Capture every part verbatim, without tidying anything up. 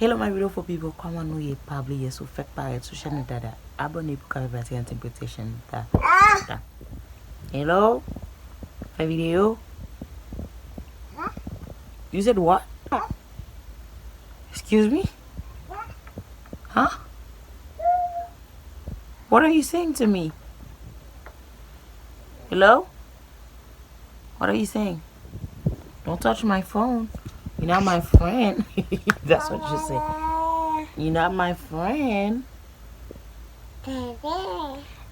Hello my beautiful people, kòman nou ye? Pa bliye, si w fèk parèt sou channel Dada, abòne pou ka pati an ti pete channel ta. Ta. Hello? Fè videyo? You said what? Excuse me? Huh? What are you saying to me? Hello? What are you saying? Don't touch my phone. You're not my friend. That's what you say. You're not my friend.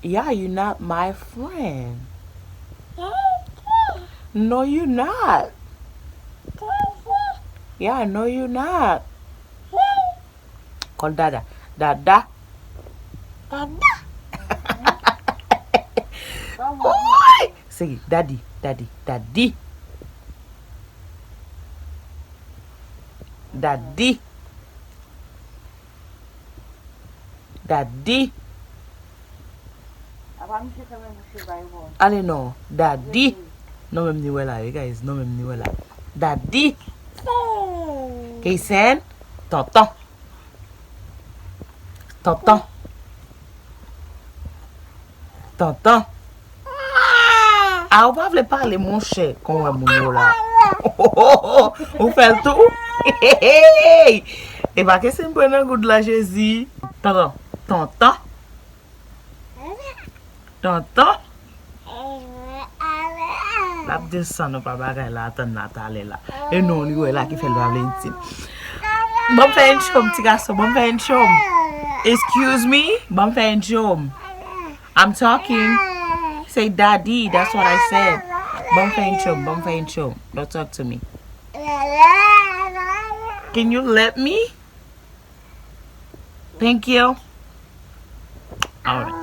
Yeah, you're not my friend. No, you're not. Yeah, no, you're not. Call Dada. Dada. Dada. Woy! Seri, Daddy, Daddy, Daddy. Daddy. Daddy. Ale non, Daddy. Non, menm ni wè la, wi, guys. Non, menm ni wè la. Daddy. Keysen. Tonton. Tonton. Tonton. A, ou pa vle pale, monchè, kon wè moun yo la. Ou fè l tou? E pa ke si m pran nan goud la, Jezi. Tonton. Tonton. Tonton. L ap desann ou pa bagay la, atann la talè la. E non, li wè la ki fè l pa vle di. Ban m fè yon tchom, ti gason, ban m fè yon tchom. Excuse me, ban m fè yon tchom. I'm talking. Say daddy, that's what I said. Ban m fè yon tchom, ban m fè yon tchom. Don't talk to me. Can you let me? Thank you. Alright.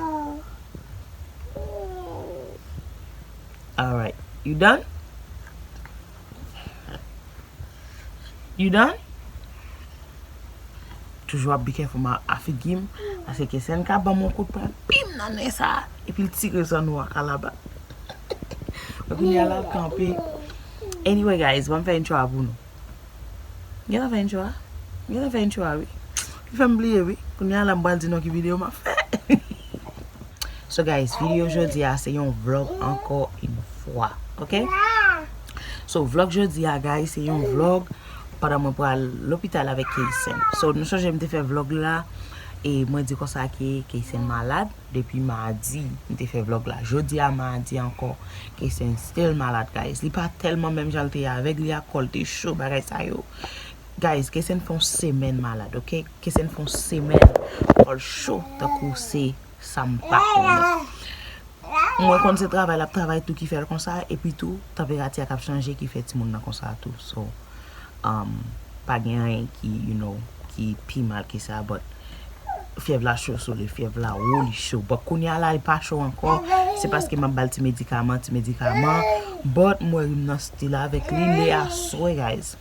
Alright. You done? You done? Toujou ap be careful ma a figi m. Paske Keysen ka ban m yon kout pwen pim nan nen sa. Epi l tire zòn ou a kalaba. Mwen kounye a l ap kanpe. Anyway, guys, ban m fè intro a pou nou. Gentan fè intro a? Gentan fè intro a, wi. Li fè m bliye, wi. Kounye a la, m pral di nou ki videyo m ap fè. So, guys, videyo jodi a se yon vlog encore une fois, ok? So, vlog jodi a, guys, se yon vlog pandan mwen pral lopital avèk Keysen. So, nou sonje m te fè vlog la, e mwen di konsa ke Keysen malad. Depi madi, m te fè vlog la. Jodi a madi ankò, Keysen still malad, guys. Li pa tèlman menm jan l te ye avèg li a, kò l te cho, bagay sa yo. Guys, Keysen fè yon semèn malad, ok? Keysen fè yon semèn kò l cho, tankou se sa m pa konnen. Mwen konn se travay l ap travay tou ki fè l konsa, epi tou, tanperati a k ap chanje ki fè timoun nan konsa tou. So, um, pa gen anyen ki, you know, ki pi mal ke sa, but fyèv la cho sou li, fyèv la wo, li cho. But kounye a la, li pa cho ankò. Se paske m ap ba l ti medikaman, ti medikaman. But m wè rim nan still avèk li. Lè aswè, guys.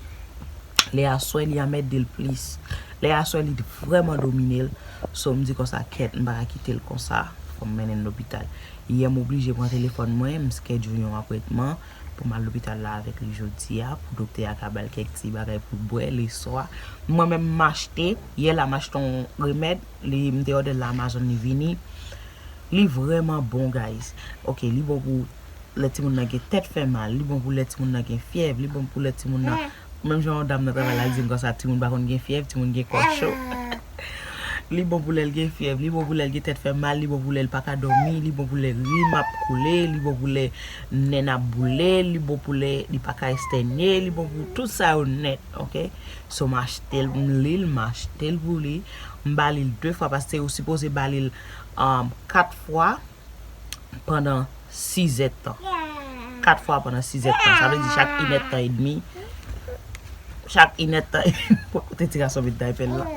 Lè aswè, li anmède l plis. Lè aswè, li vrèman domine l. So, m di konsa, kèt, m pa ka kite l konsa. Fò m mennen l lopital. Yè, m oblije pran telefòn mwen, m schedule yon apwentman pou m al lopital la avèk li jodi a, pou doktè a ka ba l kèk ti bagay pou l bwè leswa. Mwen menm, m achte, yè la, m achte yon remèd, li, m te òdè l nan Amazon, li vini. Li vrèman bon, guys. Ok, li bon pou lè timoun nan gen tèt fè mal, li bon pou lè timoun nan gen fyèv, li bon pou lè timoun nan, menm jan yon dam nan travay la di m konsa, timoun pa konn gen fyèv, timoun gen kò cho. Li bon pou lè l gen fyèv, li bon pou lè l gen tèt fè mal, li bon pou lè l pa ka dòmi, li bon pou lè rim ap koule, li bon pou lè nen ap boule, li bon pou lè li pa ka estènye, li bon pou tout sa yo nèt, ok? So, m achte l, m li l, m achte l pou li. M ba li l de fwa, paske yo sipoze ba li l, um, kat fwa pandan sizèdtan. Kat fwa pandan sizèdtan. Sa vle di chak inèdtan edmi. Chak inèdtan. Kote ti gason met daypè l la.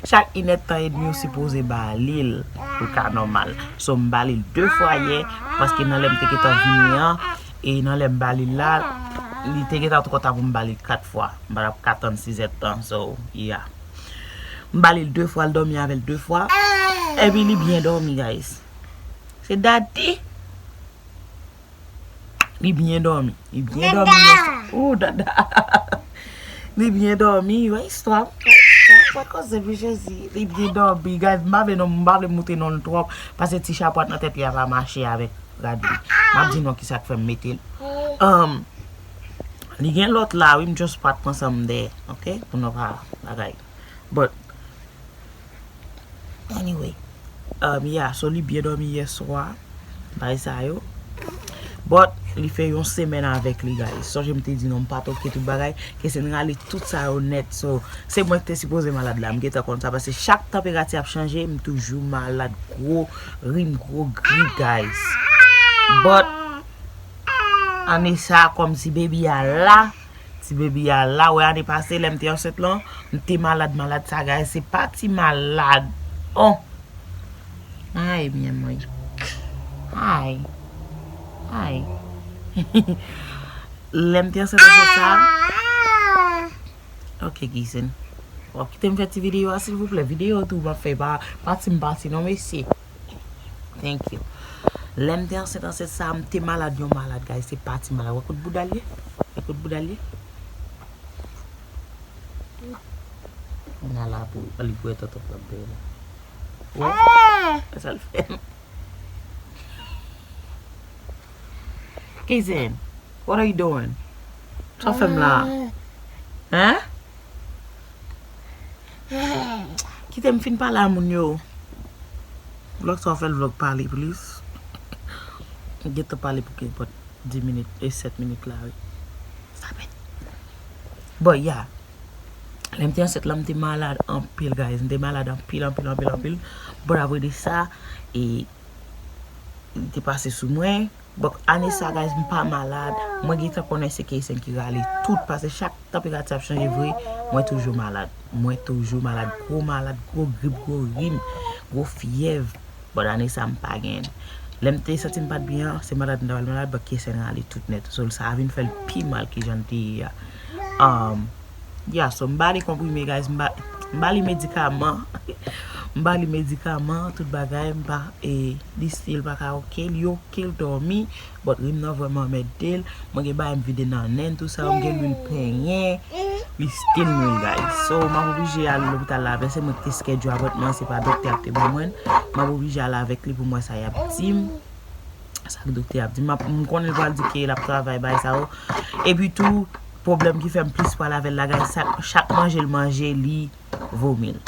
Chak inèdtan edmi ou sipoze ba li l pou l ka nòmal. So, m ba li l de fwa yè, paske nan lè m te gentan vini an, e nan lè m ba li l la, li te gentan twò ta pou m ba li l kat fwa. M pa t ap ka tann sizèdtan. So, yeah. M ba li l de fwa, l dòmi avè l de fwa. Epi li byen dòmi, guys. Se daddy. Li byen dòmi. Li byen dòmi. Dada. Oh, dada. Li byen dòmi. Wè istwa. Pwat koze pi Jezi, li byen dòmi, guys, m pa vle non, m pa vle moutre non l twòp, paske ti chapwat nan tèt li a pa mache avèk rad li. M ap di nou kisa k fè m mete l. Um, li gen lòt la, wi, m just pa t pran sa m dèyè, ok? Pou nou pa bagay. But, anyway, um, yeah, so li byen dòmi yè swa, bagay sa yo. But, li fè yon semèn avèk li, guys. Sonje m te di nou, m pa toke tout bagay, Keysen rale tout sa yo nèt. So, se mwen ki te sipoze malad la. M gentan konn sa, paske chak tanperati ap chanje, m toujou malad, gwo rim, gwo grip, guys. But, ane sa, kòm ti baby a la, ti baby a la, wè ane pase, lè m te ansent lan, m te malad, malad sa, guys. Se pa ti malad. Oh! Ay, mi amor. Ay. Ay. Lè m te ansent, ansent sa. Ok, Keysen. W ap kite m fè ti videyo a, silvouplè. Videyo tou, w ap fè pa, pa ti m pati, non, mesye. Thank you. Lè m te ansent, ansent sa, m te malad, yon malad, guys. Se pa ti malad. Wè kote bouda l ye? Wè kote bouda l ye? Nan la pou li pou wè tonton pap dèyè la. Wè? Wè sa l fè? Keysen, what are you doing? Sa w fè m la? Hein? Kite m fin pale a moun yo. Vlog sa w fè l vlog pale plis. Gentan pale pou kenpòt dis minit e sèt minit la, wi. Stop it. Bon, yeah. Lè m te ansent la, m te malad anpil, guys. M te malad anpil, anpil, anpil, anpil. But apre de sa, e, li te pase sou mwen. But ane sa, guys, m pa malad. Mwen gentan konnen se Keysen ki rale tout, paske chak tanperati ap chanje vre, mwen toujou malad. Mwen toujou malad, gwo malad, gwo grip, gwo rim, gwo fyèv. But ane sa, m pa genyen. Lè m te santi m pa t byen an, se malad m ta pral malad, but Keysen rale tout nèt. So, sa a vin fè l pi mal ki jan l te ye a. Um, yeah, so m ba li konprime, guys, m ba, m ba li medikaman. M ba li medikaman, tout bagay, m ba, e, li still pa ka ok, li ok, l dòmi, but rim nan vrèman anmède l. Mwen gen bagay m vide nan nen l, tou sa, m gen lwil penyen. Li still nwi l, guys. So, m ap oblije al lopital la avè l. Se mwen ki te schedule apòtman, se pa doktè a ki te ban mwen l. M ap oblije al avèk li pou m wè sa y ap di m. Sa k doktè a ap di m. M ap, m konnen l pral di ke l ap travay bagay sa yo. Epi tou, pwoblèm ki fè m plis pral avè l la, guys, sa, chak manje l manje, li vomi l.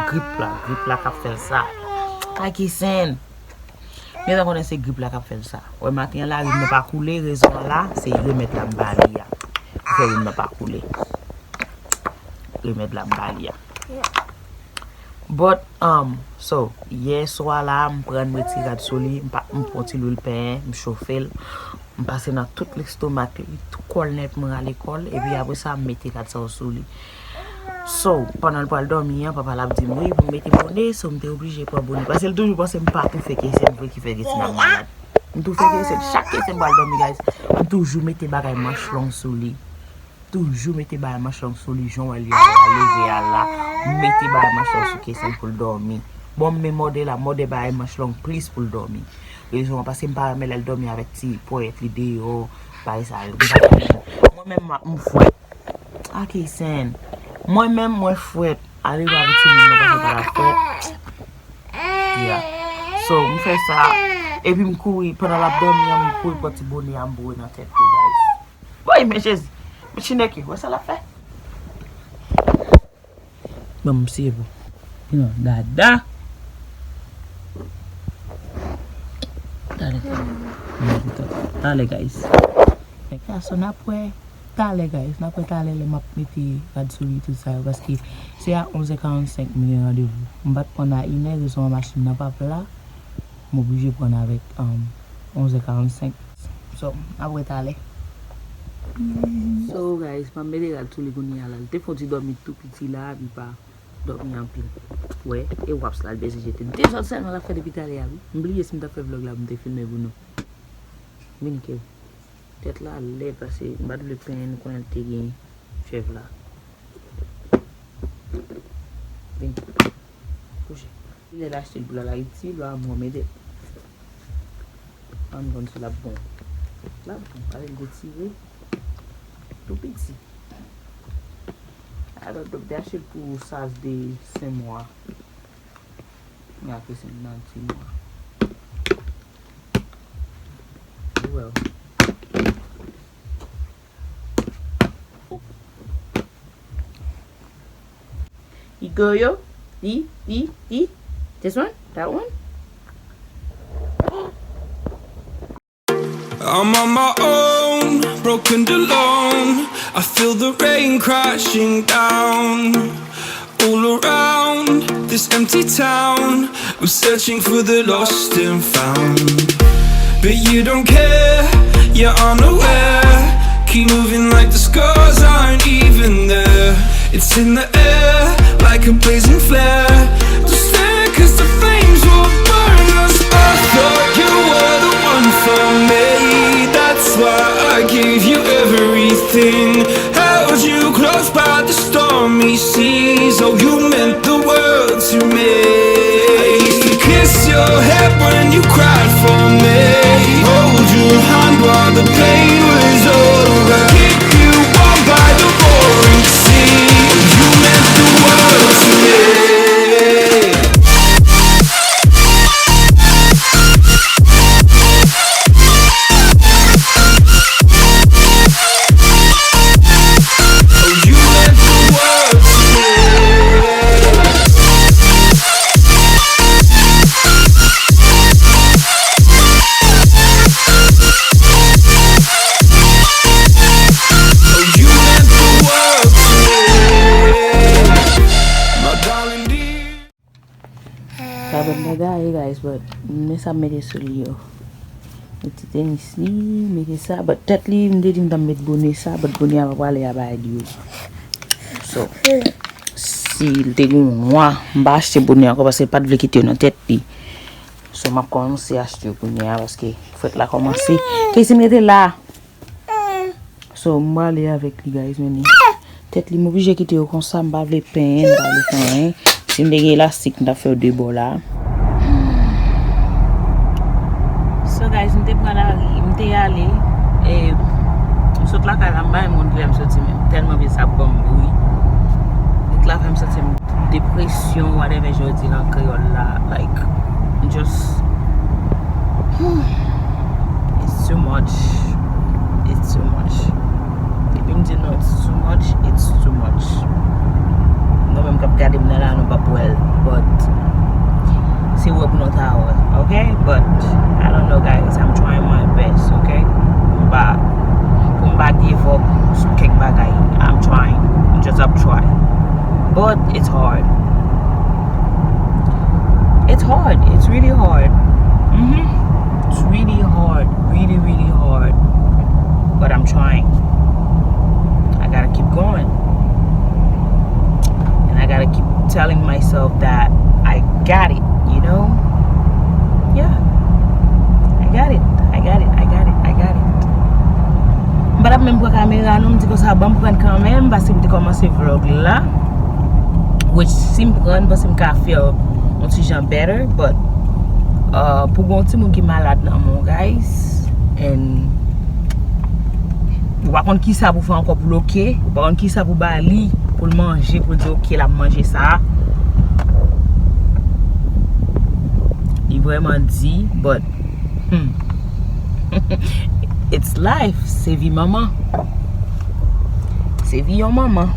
Grip la, grip la k ap fè l sa. Ay, Keysen. M gentan konnen se grip la k ap fè l sa. Wè, maten an la, rim nan pa koule, rezon an la, se remèd la m ba li a. Ki fè rim nan pa koule. Remèd la m ba li a. But, um, so, yè swa la, m pran, m retire rad sou li, m pa, m pran ti lwil penyen, m chofe l, m pase nan tout lestomak li, tout kò l nèt, m rale kò l, epi apre sa, m mete rad sa yo sou li. So, pandan l pral dòmi an, papa l ap di m, wi, pou m mete bone, so m te oblije pran bone. Paske l toujou panse m pa toufe Keysen vre ki fè Keysen ap malad. M toufe Keysen, chak Keysen pral dòmi, guys, m toujou mete bagay manch long sou li. Toujou mete bagay manch long sou li, jan w wè li a la, leve a la. M mete bagay manch long sou Keysen pou l dòmi. Bon, m men mòde la, mòde bagay manch long plis pou l dòmi. Rezon an, paske m pa renmen lè l dòmi avèk ti ponyèt li deyò, bagay sa yo. M pa renmen. Mwen menm, m, m fwèt. A Keysen. Mwen menm, mwen fwèt. Ale va pou timoun nan, paske l pa ta fwèt. Yeah. So, m fè sa. Epi m kouri, pandan l ap dòmi an, m kouri pran ti bone a, m boure nan tèt li, guys. Woy, men Jezi. Men Chineke, wè sa l ap fè? Ban m siye pou. Non, dada. Talè. Talè, guys. Gason, n ap wè talè, guys. N ap wè talè lè m ap mete rad sou li, tout sa yo. Paske se a onzè karannsenk m gen randevou. M pa t pran a inè, rezon an machin nan pa pla. M oblije pran avèk, um, onzè karannsenk. So, n ap wè talè. So, guys, m ap mete rad sou li kounye a la. Li te fè yon ti dòmi tou piti la, li pa dòmi anpil. Wè, e waps la, li bezwen jete. Dezòd sèlman l ap fè depi talè a, wi. M bliye si m t ap fè vlòg la pou m te filme pou nou. Vini, Kev. Tèt la lèd, paske m pa t vle penyen, nou konnen l te gen fyèv la. Vini. Kouche. Lè l achte l pou l al Ayiti, lwa mwen mete. Ann konn si l ap bon. L ap bon, ale l retire. Tou piti. Alò, doktè achte l pou sas de senk mwa. Mwen ap resi nan di mwa. Well. Igoyo, di, di, di. This one? That one? I'm on my own, broken alone. I feel the rain crashing down all around this empty town. I'm searching for the lost and found. But you don't care, you're unaware. Keep moving like the scars aren't even there. It's in the air, like a blazing flare. Don't stare, 'cause the flames will burn us. I thought you were the one for me. That's why I gave you everything. Held you close by the stormy seas. Oh, you meant the world to me. I used to kiss your head when you cried for me. Hold your hand while the pain was over. Keep you warm by the roaring sea. You meant the world to me. Oh, you meant the world to me. Oh, you meant the world to me. My darling dear. Sa ban m bagay, guys, but men sa m mete sou li yo. Mete tenis li, mete sa, but tèt li, m te di m t ap met bone sa, but bone a pa prale a bay li yo. So, si l te gen yon nwa, m pa achte bone ankò paske l pa t vle kite yo nan tèt li. So, m ap kòmanse achte yo kounye a paske frèt la kòmanse. Kèsi m rete la. So, m prale avèk li, guys, men li. Tèt li, m oblije kite yo konsa, m pa vle penyen, m pa vle fè anyen. Si m te gen elastik, m t ap fè yo de bò la. So, guys, m te pran lari, m te ale, e, m sot lakay la, m pa menm konn kilè m soti menm. Tèlman vye sa ap ban m bri. Tout la fè m santi m depresyon, whatever jan yo di l an kreyòl la, like, just, it's too much, it's too much. Depi m di nou it's too much, it's too much. Nou menm k ap gade m nan la, nou p ap wè l, but se wè pou nou ta wè, ok? But I don't know, guys, I'm trying my best, ok? M pa, pou m pa give up sou kèk bagay. I'm trying, just ap try. But it's hard. It's hard. It's really hard. Mm-hmm. It's really hard. Really, really hard. But I'm trying. I gotta keep going. And I gotta keep telling myself that I got it, you know? Yeah. I got it. I got it. I got it. I got it. M pa t ap menm pran kamera non, m di konsa ban m pran l kanmenm, paske m te kòmanse vlog la. Which, si m pran, m panse m ka fè yon ti jan better, but, uh, pou gon timoun ki malad nan men w, guys, and ou pa konn kisa pou fè ankò pou l ok, ou pa konn kisa pou ba li, pou l manje, pou l di ok, l ap manje sa. Li vrèman di, but Hmm. It's life. Se vi manman. Se vi yon manman.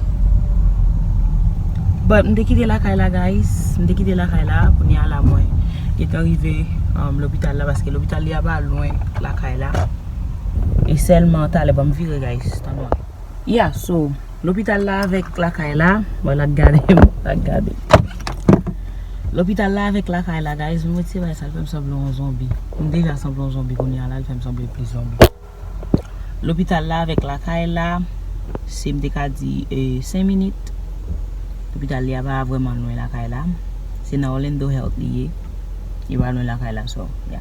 But m te kite lakay la, guys. M te kite lakay la. Kounye a la, mwen gentan rive, um, lopital la, paske lopital li a pa lwen lakay la. E sèlman talè, ban m vire, guys. Tann mwen. Yeah, so, lopital la avèk lakay la, bon, l ap gade m, l ap gade m. Lopital la avèk lakay la, guys, m retire bagay sa, l fè m sanble yon zonbi. M deja sanble yon zonbi, kounye a la, l fè m sanble plis zonbi. Lopital la avèk lakay la, se m te ka di, eh, senk minit. Lopital li a pa vrèman lwen lakay la. Se nan Orlando Health li ye. Li pa lwen lakay la, so, yeah.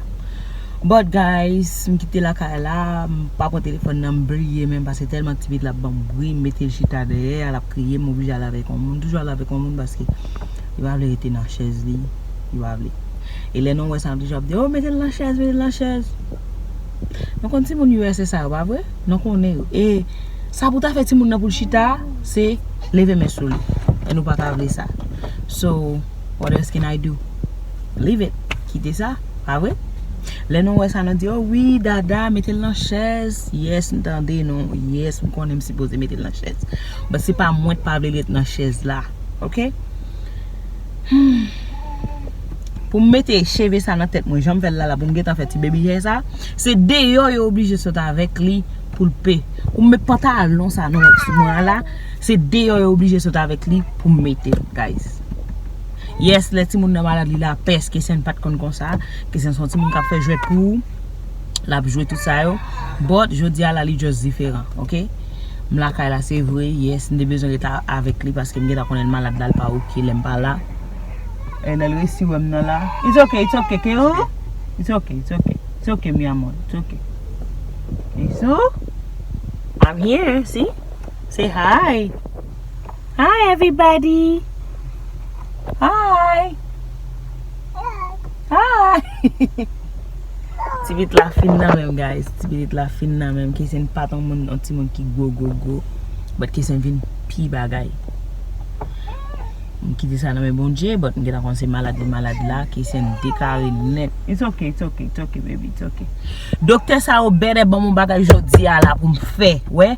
But guys, m kite lakay la, m pa pran telefòn nan, m bliye menm, paske tèlman ti pitit la ap ban m bri, m mete l chita dèyè a, l ap kriye, m oblije al avèk yon moun, toujou al avèk yon moun, paske li pa vle rete nan chèz li, li pa vle. E lè nou wè sa, nou toujou ap di, "Oh, mete l nan chèz, mete l nan chèz." Nou konn timoun U S A sa yo, pa vre? Nou konnen yo. E sa pou ta fè timoun nan pou l chita, se Leve men sou li. E nou pa ka vle sa. So, what else can I do? Leave it. Kite sa, pa vre? Lè nou wè sa, nou di, "Oh wi, dada, mete l nan chèz." Yes, m tande nou. Yes, m konnen m sipoze mete l nan chèz. But se pa mwen k pa vle l ret nan chèz la. Ok? Hmm. Pou m mete cheve sa nan tèt mwen, jan m fè l la, la, pou m gentan fè ti baby hair sa, se deyò yo oblije sot avèk li pou l pe. Pou m met pantalon sa nou wè k sou mwen an la, se deyò yo oblije sot avèk li pou m mete l, guys. Yes, lè timoun nan malad, li la pès, Kesen pa t konn konsa. Kesen se yon timoun k ap fè jwèt pou ou. L ap jwe tout sa yo. But, jodi a la, li just diferan, ok? M lakay la, se vre. Yes, m te bezwen ret a- avèk li paske m gentan konnen l malad la, l pa ok lè m pa la. E lè l resi wè m nan la. It's ok, it's ok, Keo. It's ok, it's ok. It's ok, mi amor. It's ok. Kesu? I'm here, see? Say hi. Hi, everybody. Hi. Hi. Ti pitit la fin nan menm, guys. Ti pitit la fin nan menm. Kesen pa t yon moun, yon timoun ki gwo, gwo, gwo. But Kesen vin pi bagay. M kite sa nan men Bondye, but m gentan konn se malad li malad la, Kesen dekare nèt. It's ok, it's ok, it's ok, baby, it's ok. Doktè sa yo bèdè ban m yon bagay jodi a la pou m fè, wè.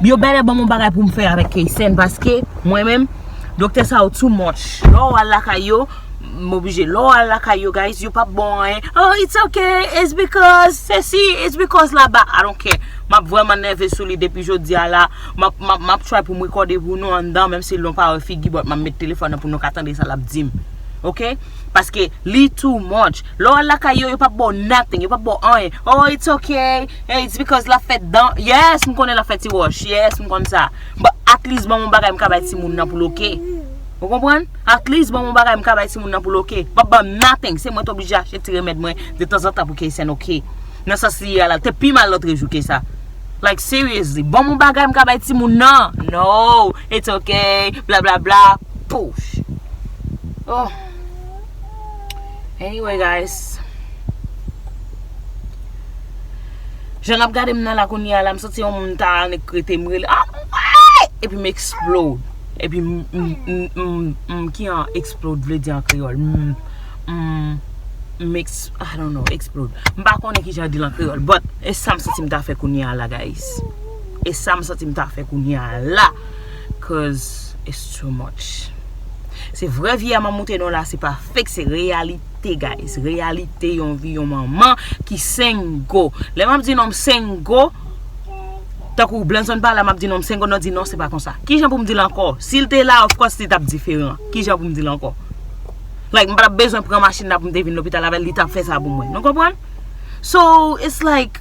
Yo bèdè ban m yon bagay pou m fè avèk Keysen, paske mwen menm, doktè sa yo too much. Lè w al lakay yo, m oblije. Lè w al lakay yo, guys, yo p ap ba w anyen. Oh, it's okay, it's because sesi, it's because laba. I don't care. M ap vrèman nève sou li depi jodi a la. M ap, m ap, m ap try pou m rekòde pou nou anndan, menm si nou pa wè figi, but m ap met telefòn nan pou nou ka tande sa l ap di m. Ok? Paske li too much. Lè w al lakay yo, yo p ap ba w nothing, yo p ap ba w anyen. Oh, it's okay. Hey, it's because l ap fè dan. Yes, m konnen l ap fè ti wòch. Yes, m konn sa. But at least ban m yon bagay m ka bay timoun nan pou l ok. Ou konprann? At least ban m yon bagay m ka bay timoun nan pou l ok. P ap ban m nothing. Se mwen t oblije achte ti remèd mwen detanzantan pou Keysen ok. Nan sans li ye a la, l te pi mal lòtrejou ke sa. Like, seriously, ban m yon bagay m ka bay timoun nan. No, it's okay, bla bla bla. Push. Oh. Anyway, guys. Jan n ap gade m nan la kounye a la, m santi yon moun ta annik rete m rele. Ah, ouais! Epi m explode. Epi m, m, m, m, m, ki an explode vle di an kreyòl? M, m, m ex-, I don't know, explode. M pa konnen ki jan di l an kreyòl, but e sa m santi m ta fè kounye a la, guys. E sa m santi m ta fè kounye a la. 'Cause it's too much. Se vrè vi a m ap montre nou la, se pa fake, se reyalite, guys. Reyalite yon vi yon manman ki sengo. Lè m ap di non m sengo, tankou Blanzon pa la, m ap di non m sengo, nou di non, se pa konsa. Kijan pou m di l ankò? Si l te la, of course, li t ap diferan. Kijan pou m di l ankò? Like, m pa t ap bezwen pran machin la pou m te vin lopital avè l, li t ap fè sa pou mwen. Nou konprann? So, it's like,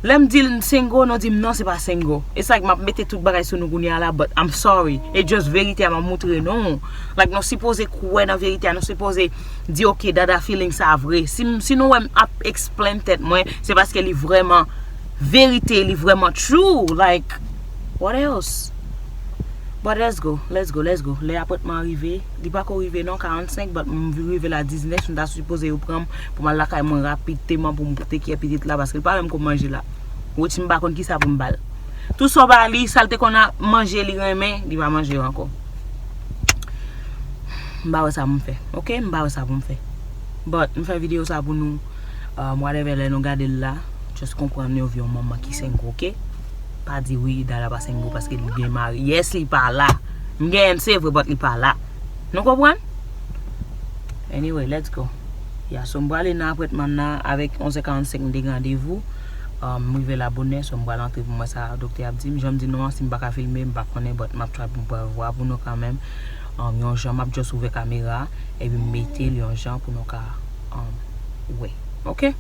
lè m di l m sengo, nou di m non, se pa sengo. It's like m ap mete tout bagay sou nou kounye a la, but I'm sorry. E just verite a m ap montre nou. Like, nou sipoze kwè nan verite a, nou sipoze di, "Ok, dada feeling sa vre." Si, si nou wè m ap explain tèt mwen, se paske li vrèman verite, li vrèman true. Like, what else? But let's go, let's go, let's go. Lè apwentman an rive, li pako rive non, karannsenk, but m rive la diznèf, m ta sipoze yo pran m pou m al lakay mwen rapidteman pou m take care pitit la, paske l pa menm ko manje la. Which m pa konn kisa pou m ba l. Tou sa w ba li, sa l te konn ap manje, li renmen, li pa manje yo ankò. M pa wè sa pou m fè. Ok, m pa wè sa pou m fè. But, m fè videyo sa pou nou. Um, whatever, lè nou gade l la, just konprann yon vi yon manman ki sengo, ok? Pa di wi, dada pa sengo paske li gen mari. Yes, li pa la. M genyen l, se vre, but li pa la. Nou konprann? Anyway, let's go. Ya, so m prale nan apwentman nan avèk onzè karannsenk m te gen randevou. Um, m rive la bonè, so m pral antre pou m wè sa doktè ap di m. Jan m di nou an, si m pa ka filme, m pa konnen, but m ap try pou m pran vwa pou nou kanmenm. Um, yon jan, m ap just ouvè kamera a, epi m mete l yon jan pou nou ka, um, wè. Ok?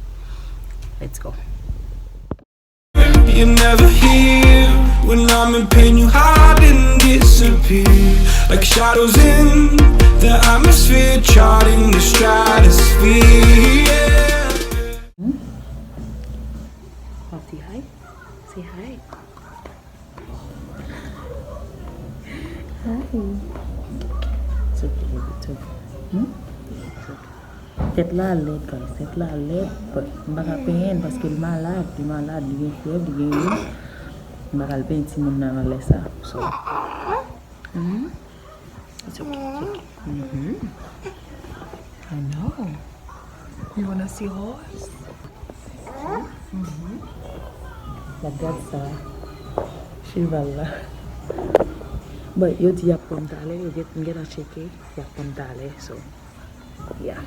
Let's go. You're never here when I'm in pain, you hide and disappear like shadows in the atmosphere, charting the stratosphere. Yeah. Wanna say hi? Say hi. Hi. It's okay, baby, it's okay. Hmm? Tèt la lèd, guys. Tèt la lèd, but m pa ka penyen l paske l malad. Li malad, li gen fyèv, li gen rhum. M pa ka al penyen timoun nan nan lè sa. So, Mm-hmm. It's okay. It's okay. Mm-hmm. I know. You wanna see horse? Mm-hmm. But that's uh, cheval la. But yo di y ap pran m talè, yo get, m gentan tcheke, y ap pran m talè, so, yeah.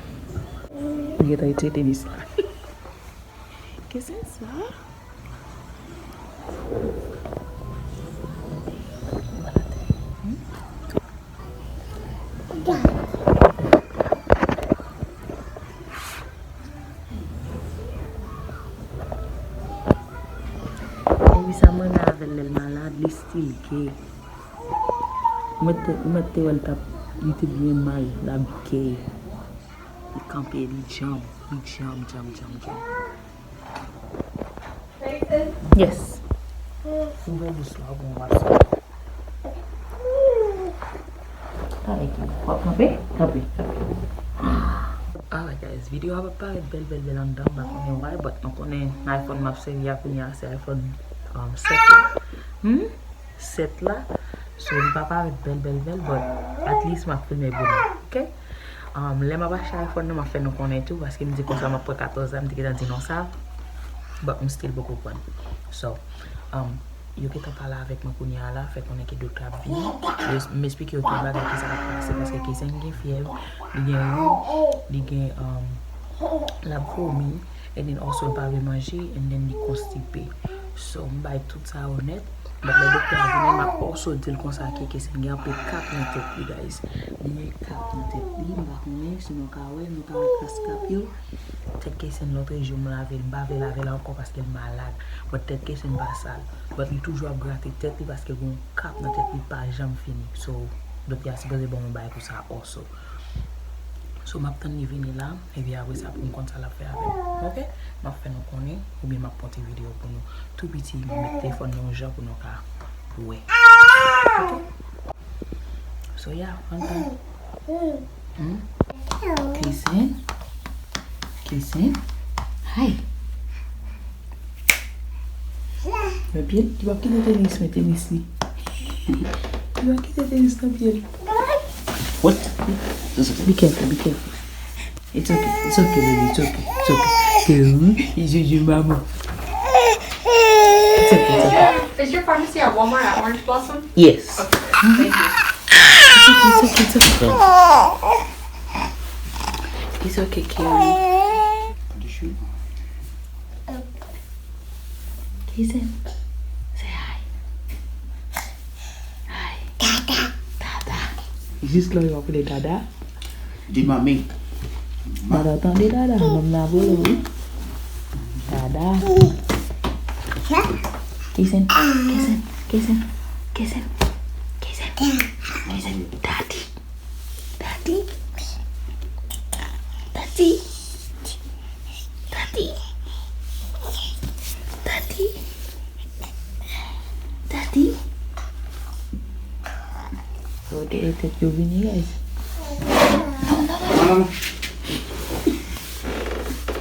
M gentan retire tenis la. Kesen sa? Epi sa m renmen avè l, lè l malad, li still gay. Mwen te, mwen te wè l t ap, li te byen mal, l ap gay. Li kanpe, li djanm, li djanm, djanm, djanm, djanm. Yes. Ouvè bouch la, bon, w ap sa. Alright, w ap kanpe? Kanpe, kanpe. Alright, guys, videyo a p ap parèt bèl, bèl, bèl anndan, m pa konnen why, but nou konnen iPhone m ap sèvi a kounye a, se iPhone, um, sèt la. Hmm? Sèt la. So, li pa parèt bèl, bèl, bèl, but at least m ap filme bonè, ok? Um, lè m ap achte iPhone nan, m ap fè nou konnen tou, paske m di konsa m ap pran katòz la, m te gentan di non sa, but m still poko pran. So, um, yo gentan pale avèk mwen kounye a la, fè konnen ke doktè ap vini. Yo, m esplike yo tout bagay ki sa k ap pase, paske Kesen gen fyèv, li gen ri, li gen, um, l ap vomi, and then also l pa vle manje, and then li konstipe. So, m bay tout sa yo nèt. But lè doktè a vini, m ap also di l konsa ke Kesen gen anpil kap nan tèt li, guys. Li gen kap nan tèt li, m pa konnen si nou ka wè, nou ka wè tras kap yo. Tèt Kesen lòt jou m lave l, m pa vle lave l ankò paske l malad. But tèt Kesen pa sal. But li toujou ap grate tèt li paske gen yon kap nan tèt li pa janm fini. So, doktè a sipoze ban m yon bagay pou sa also. So, m ap tann li vini la, epi apre sa pou m konn sa l ap fè avè l. Ok? M ap fè nou konnen, oubyen m ap pote videyo pou nou. Tou piti, m ap met telefòn nan yon jan pou nou ka wè. Ok? So, yeah, ann tann. Hmm? Kesen? Kesen? Hi. Men pye l, li p ap kite tenis, men tenis li. Li p ap kite tenis nan pye l. What? Be careful, be careful. It's okay, it's okay, baby, it's okay, it's okay. Ke wi, li joujou maman. It's okay, it's okay. Is your pharmacy at Walmart at Orange Blossom? Yes. Okay, thank you. It's okay, it's okay, it's okay. It's okay, Carrie. Kisen, say hi. Hi. Dada. Dada. Jis lè yo ap rele Dada. Di manmi. Dada tande Dada, nonm nan ap rele w wi. Dada. Kisen, Kisen, Kisen, Kisen, Kisen, Kisen, Daddy. Daddy. Daddy. Daddy. Daddy. Daddy. Yo, dèyè tèt yo vini, guys. Non, non, non, non.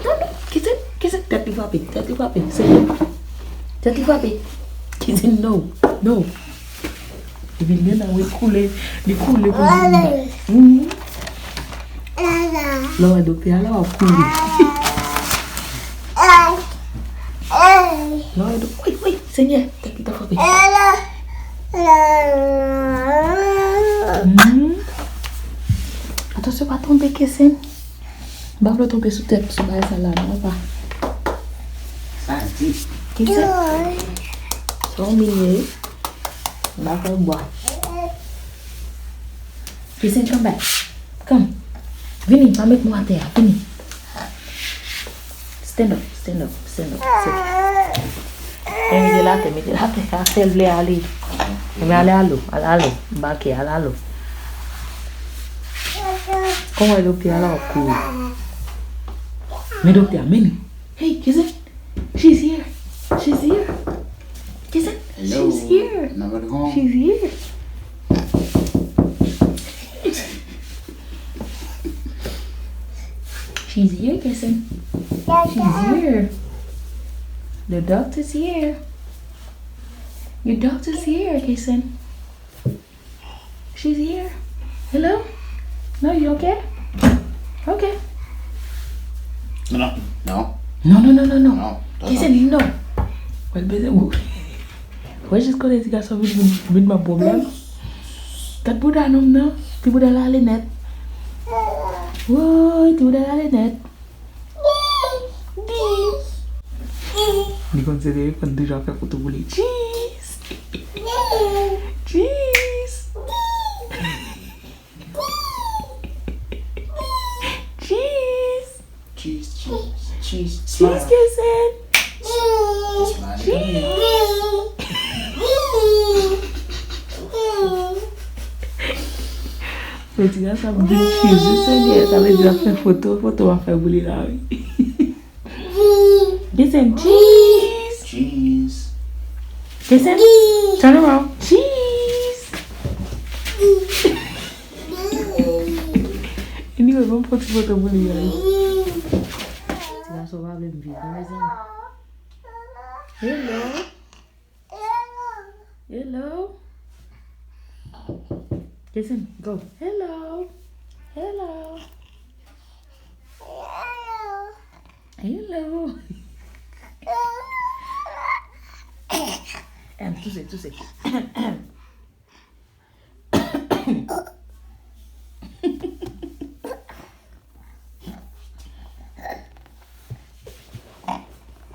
Non, non, kite, kite, tèt li frape, tèt li frape, se bon. Tèt li frape. Kite, no, no. Epi l gen nan, wi, koule, li koule pou l vin bay. Mhm. Lè w wè doktè a la, w ap kouri. Lè w wè dok-, wi, wi, Senyè, tèt li ta frape. Mhm. Atansyon, pa tonbe, Kesen. M pa vle w tonbe sou tèt, sou bagay sa la, non, pa. Sa di. Kisen? Sa w milye, wi. M pa fè w bwa. Kisen, come back. Come. Vini, pa met mwen atè a. Vini. Stand up, stand up, stand up. Sit. E, mete l atè, mete l atè. A, fè l vle ale. Enben, ale alo, ale alo. Bake, ale alo. Kòman e doktè a la w ap kouri? Men doktè a, men li. Hey, Kisen. She's here. She's here. Kisen. Hello. She's here. Number one. She's here. She's here, Kisen. She's here. The doctor's here. Your doctor's here, Kisen. She's here. Hello? No, you okay? Okay. No, no, no. No, no, no, no, no. No, don't Jason, no. Wè l bezwen ou. Wè jis kote ti gason vin vin vin ban pwoblèm. Gad bouda nonm nan. Ti bouda l ale nèt. Woy, ti bouda l ale nèt. Li konn se telefòn deja fè foto pou li. Cheese. Cheese. Cheese. Cheese, cheese, cheese. Cheese kesen. Smile. Mwen di sa m di cheese, Senyè. Sa vle di ap fè foto, foto w ap fè pou li la wi. Kesen, cheese. Cheese. Kesen, turn around. Cheese. Anyway, ban m fè ti foto pou li, guys. Ti gason pa vle m viv non, mezanmi. Hello. Hello. Kesen, go. Hello. Hello. Hello. Em, touse, touse.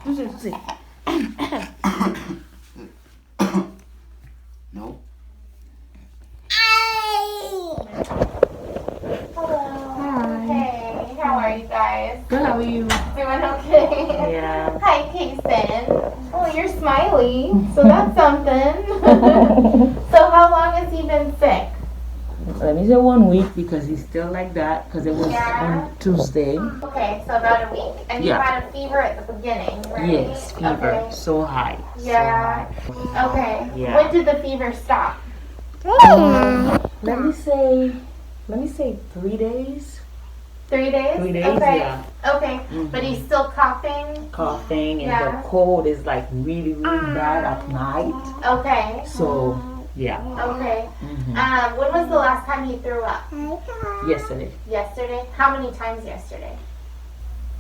Touse, touse. No. Hello. Hey, how are you guys? Good, how are you? Doing okay? Yeah. Hi, Kason. Oh, you're smiley, so that's something. So how long has he been sick? Let me say one week because he's still like that because it was Yeah. on Tuesday. Okay, so about a week. And you Yeah. had a fever at the beginning, right? Yes, fever Okay. so high. Yeah. So high. Okay. Yeah. When did the fever stop? Um, let me say, let me say three days. Three days? Three days, Okay. Yeah. Okay. Mhm. But he's still coughing? Coughing and Yeah. the cold is like really, really bad at night. Okay. So, yeah. Okay. Mhm. Um, when was the last time he threw up? Yesterday. Yesterday? How many times yesterday?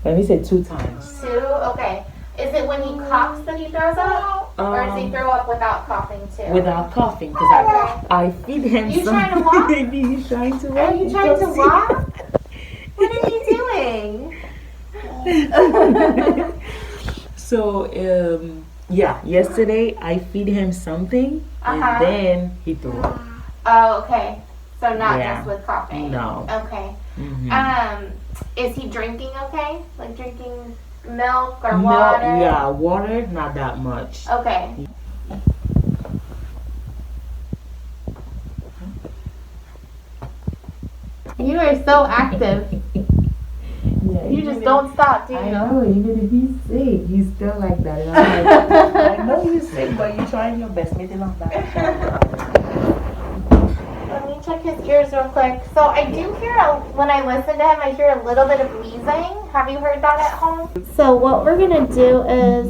Let me say two times. Two? Okay. Is it when he coughs that he throws up? Or does he Um, throw up without coughing too? Without coughing, because I, I feed him You some. trying to walk? Maybe he's trying to walk. Are you He trying to just- walk? What are you doing? So, um, yeah, yesterday I feed him something Uh-huh. and then he threw up. Oh, okay. So not Yeah. Just with coughing. No. Okay. Mhm. Um, is he drinking okay? Like drinking milk or Milk, water? Yeah, water, not that much. Okay. You are so active. Yeah, You even just if- don't stop, do you? I know, even if he's sick, he's still like that. And I'm like, I know you're sick, but you're trying your best. Mete lanm nan. Let me check his ears real quick. So I do hear, a, when I listen to him, I hear a little bit of wheezing. Have you heard that at home? So what we're gonna do is,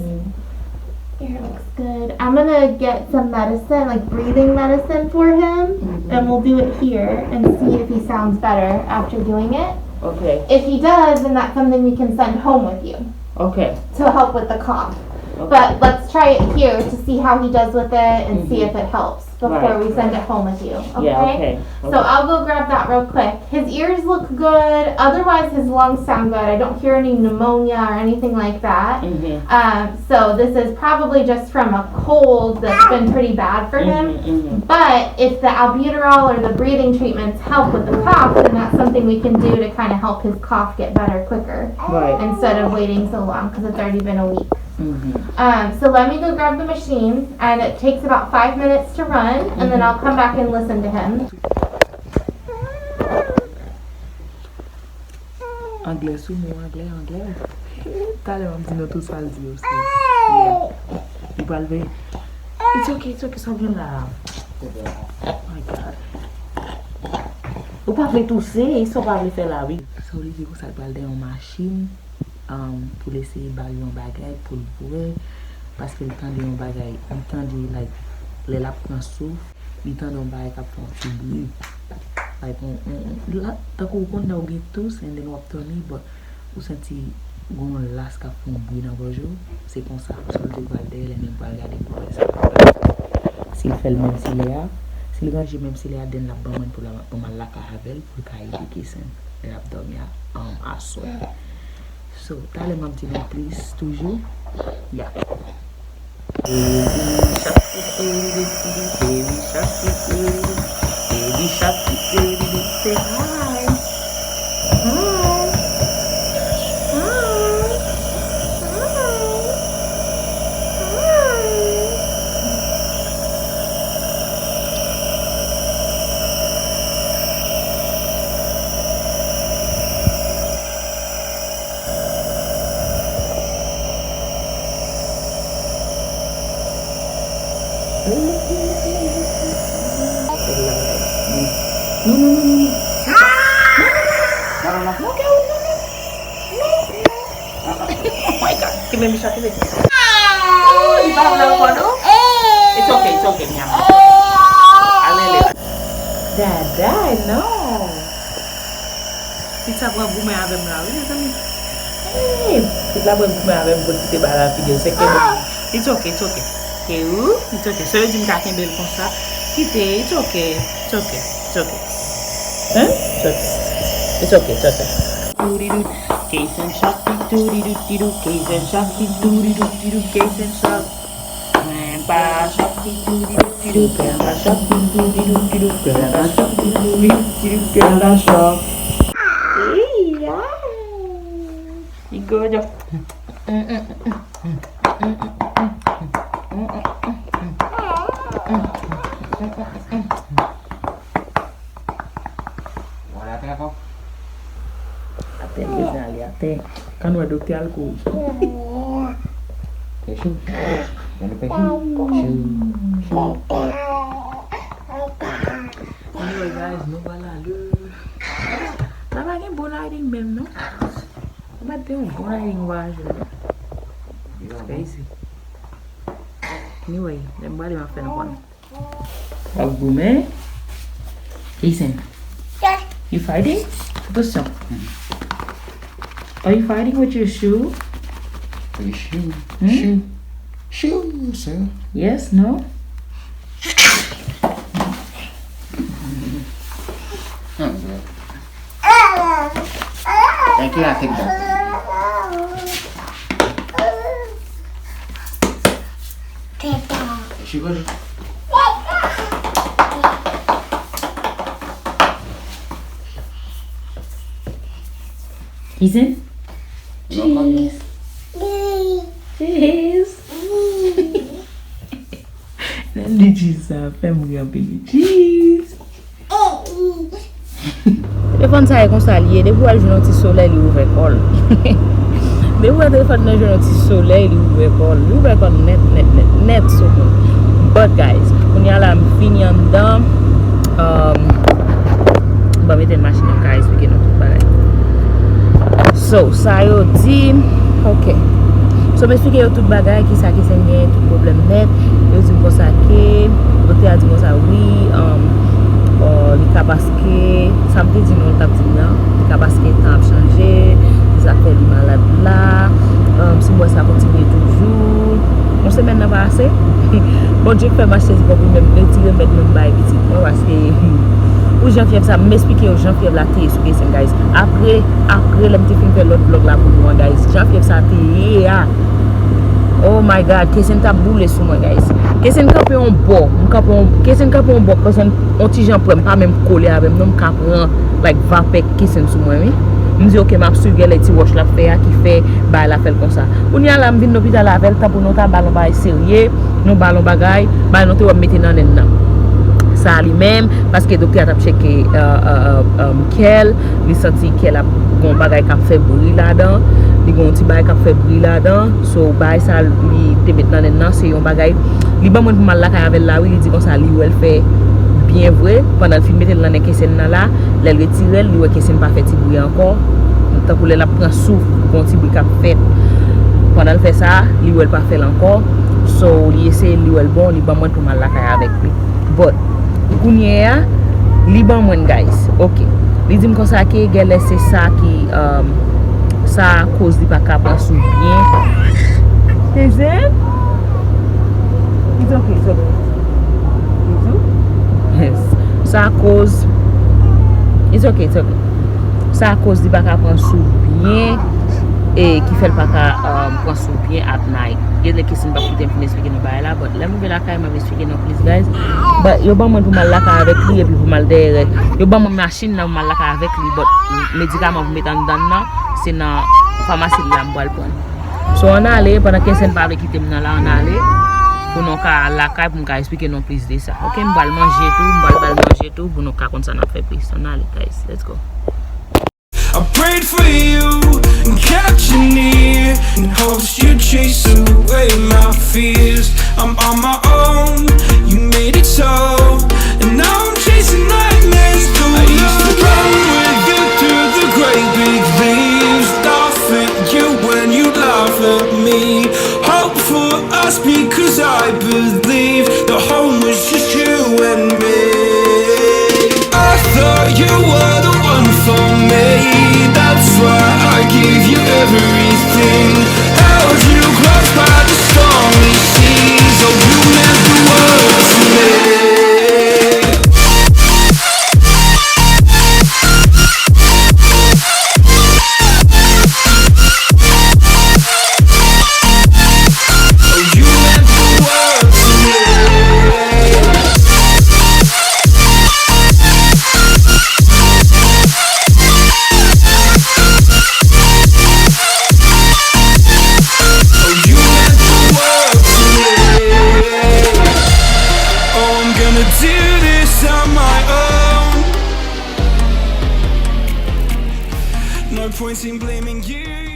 your ear looks good. I'm gonna get some medicine, like breathing medicine for him, and we'll do it here and see if he sounds better after doing it. Okay. If he does, then that's something we can send home with you Okay. to help with the cough. Okay. But let's try it here to see how he does with it and see Mhm. If it helps before Right, we send right. It home with you. Okay? Yeah, okay. So I'll go grab that real quick. His ears look good. Otherwise, his lungs sound good. I don't hear any pneumonia or anything like that. Mhm. Um, so this is probably just from a cold that's been pretty bad for him. Mhm, mhm. But if the albuterol or the breathing treatments help with the cough, then that's something we can do to kind of help his cough get better quicker Right. Instead of waiting so long because it's already been a week. Mhm. Um, so let me go grab the machine, and it takes about five minutes to run, and then I'll come back and listen to him. Anglè sou mwen, anglè, anglè. Talè m ap di nou tout sa l di yo se. Yeah. Li pral veye. It's okay, it's okay, sa w gen la. Oh my God. Ou pa vle touse, sa w pa vle fè la, wi. Sa w li di konsa, l pral dèyè yon machin, um, pou l eseye ba l yon bagay pou l bwè, paske l tande yon bagay, li tande, like, lè l ap pran souf, Li tande yon bagay k ap fè yon ti bri. Like, on, on, on, la, tankou ou konn lè ou gen tous, and then w ap dòmi, but ou santi gen yon las k ap fè yon bri nan gòj ou, se konsa. Sa vle di ou pral dèyè lè menm pral gade pou wè sa k ap pase. Si l fè l menm si lè a, si l ranje menm si lè a, then l ap ban mwen pou l, pou m al lakay avè l, pou l ka ede Keysen lè l ap dòmi a, um, aswè. So, talè m ap di nou plis toujou. Ya. Baby shark, baby, baby shark, baby, baby shark, baby, say hi. Hi. Hi. Hi. Hi. Non, non, non, non, non. Non, non, non. Non, non, non. Non, non, non. Non, non, non. Oh my God. Kenbe, Micha, kenbe. Oh, li pa vle ankò, non? It's okay, it's okay, mi amor. Ale, ale. Dada, non. Pitit sa pral goumen avè m la, wi, mezanmi. Hey, pitit la pral goumen avè m pou l kite bal la figi l. Se kenbe. It's okay, it's okay. Ke ou, it's okay. So, yo di m ka kenbe l konsa. Kite, it's okay, it's okay, it's okay. Hein? It's okay. It's okay, it's okay. Doody-doo, Keysen Shark, doody-doo-dee-doo, Keysen Shark, doody-doo-dee-doo, Keysen Shark. Grandpa Shark, doody-doo-dee-doo, Grandpa Shark, doody-doo-dee-doo, Grandpa Shark, doody-doo-dee-doo, Grandpa Shark. Hey, yeah. He good. Wale atè ankò. Atè, bezwen ale atè. Kan wè doktè al kouri. Fè chou. Gade fè chou. Chou. Anyway, guys, nou pral ale. La pa gen bon lighting menm, non. Ou mèt te yon bon lighting ou pa jwenn. It's crazy. Anyway, lè m prale, m ap fè nou konnen. Wap goumen. Keysen. You fighting? Attention. Are you fighting with your shoe? With your shoe? Hmm? Shoe. Shoe, sir. Yes, no? Oh, God. Thank you, I take that. She was. Keysen? Cheese. Cheese. Nan di cheese sa, fè m ri anpil wi. Cheese. Telefòn sa e konsa li ye, depi w al jwenn yon ti solèy, li ouvè kò l. Depi w wè telefòn nan jwenn yon ti solèy, li ouvè kò l. Li ouvè kò l nèt, nèt, nèt, nèt sou mwen. But guys, kounye a la, m vini anndan. Um, bon, mete machin nan ka esplike nou tout bagay. So, sa yo di, ok. So, m esplike yo tout bagay, kisa Keysen gen, tout pwoblèm nèt. Yo di m konsa ke, doktè a di konsa, wi, um, uh, li ka paske, sa m te di nou, l t ap di m nan, li ka paske tan ap chanje, se sa k fè li malad la. Um, si m wè sa kontinye toujou, yon semèn nan pa ase. Bondye k fè m achte zipòp li menm, retire mèt mwen m bay pitit mwen, paske, hmm, pou jan fyèv sa, m esplike yo jan fyèv la te ye sou Keysen, guys. Apre, apre, lè m te fin fè lòt vlòg la pou nou an, guys, jan fyèv sa te ye a, oh my God, Keysen t ap boule sou mwen, guys. Keysen kanpe yon bò, m kanpe yon, Keysen kanpe yon bò, Keysen yon ti jan prè, m pa menm kole avè m, non, m ka pran, like, vapè Keysen sou mwen, wi. M di, ok, m ap swiv, genlè ti wòch l ap fè a ki fè bagay la fè l konsa. Kounye a la, m vin lopital avè l, tanpri nou ta ba l yon bagay serye, nou ba l yon bagay, bagay nou te wè m mete nan nen nan. Sa li menm, paske doktè a t ap tcheke, uh, uh, uh, um, kè l, li santi kè l ap gon bagay k ap fè bri ladan, li gon ti bagay k ap fè bri ladan, so bagay sa li te met nan nen nan, se yon bagay, li ban mwen pou m al lakay avè l la, wi, li di konsa, li wè l fè byen vre, pandan l fin mete l nan nen Keysen nan la, lè l retire l, li wè Keysen pa fè ti bri ankò, tankou lè l ap pran souf, gon ti bri k ap fèt, pandan l fè sa, li wè l pa fè l ankò, so li eseye l, li wè l bon, li ban mwen pou m al lakay avèk li. But, Kounye a, li ban mwen l, guys. Ok. Li di m konsa ke genlè se sa ki, um, sa koz li pa ka pran sou byen. Teze? It's okay, it's okay. It's okay. Yes. Sa koz. It's okay, it's okay. Sa koz li pa ka pran sou byen e ki fè l pa ka, um, pran sou byen at night. Genlè ke si m p ap koute m fin eksplike nou bagay la, but lè m rive lakay m ap eksplike nou plis, guys. But yo ban mwen pou m al lakay avèk li epi pou m al dèyè règ. Yo ban mwen machin nan pou m al lakay avèk li, but medikaman pou m met anndan nan, se nan famasi la m pral pran l. So, ann ale, pandan ke Sèn pa vle kite m nan la, ann ale. Pou nou ka al lakay, pou m ka eksplike nou plis de sa. Ok, m pral manje tou, m pral ba l manje tou, pou nou ka konn sa n ap fè plis. Ann ale, guys, let's go. I prayed for you and kept you near in hopes you'd chase away my fears. I'm on my own, you made it so, and now I'm chasing nightmares. I used to run with you through the great big leaves, laugh at you when you laugh at me. Hope for us because I believe the home was just you and me. I thought you were the one for me. That's why I gave you everything. Held you close by the stormy seas. Oh, you meant the world to me. Oh, you meant the world to me. Oh, you meant the world to me. Oh, I'm gonna do this on my own. No point in blaming you.